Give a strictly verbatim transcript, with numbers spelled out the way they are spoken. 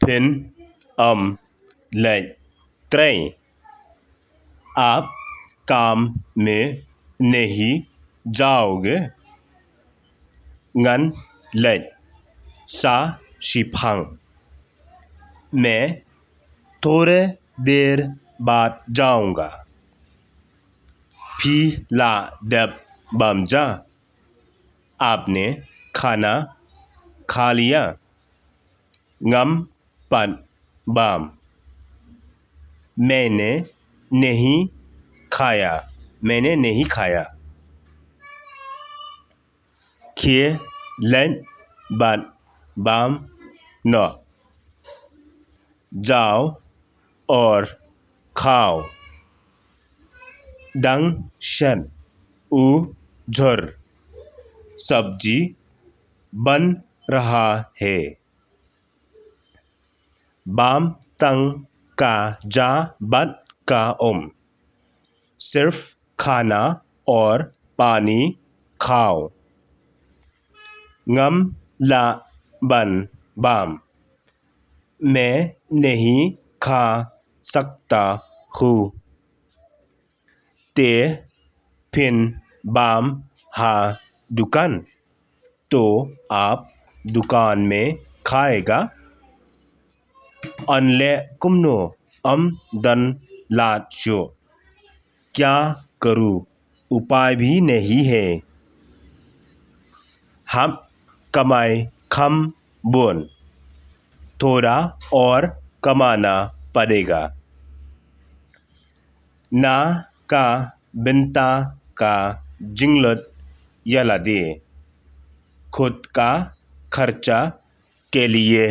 phin ym leit trei. आप काम में नहीं जाओगे? Ngan leit sa shiphang. मैं थोड़े देर बाद जाऊंगा। Phi la dep bam ja? आपने खाना खा लिया? Ngam pat bam. मैंने नहीं खाया। मैंने नहीं खाया। Khie leit bad bam noh. जाओ और खाओ। Dang shet u jhur। सब्जी बन रहा है। Bam tang ka ja bad ka um। सिर्फ खाना और पानी खाओ। Ngam lah ban bam। मैं नहीं खा सकता हूँ। Te phin bam ha dukan? तो आप दुकान में खाएगा? Yn leh kumno, ym don lad shuh। क्या करूँ, उपाय भी नहीं है। Hap kamai kham bun। थोड़ा और कमाना पड़ेगा। Na ka bynta ka jinglut ïa lade। खुद का खर्चा के लिए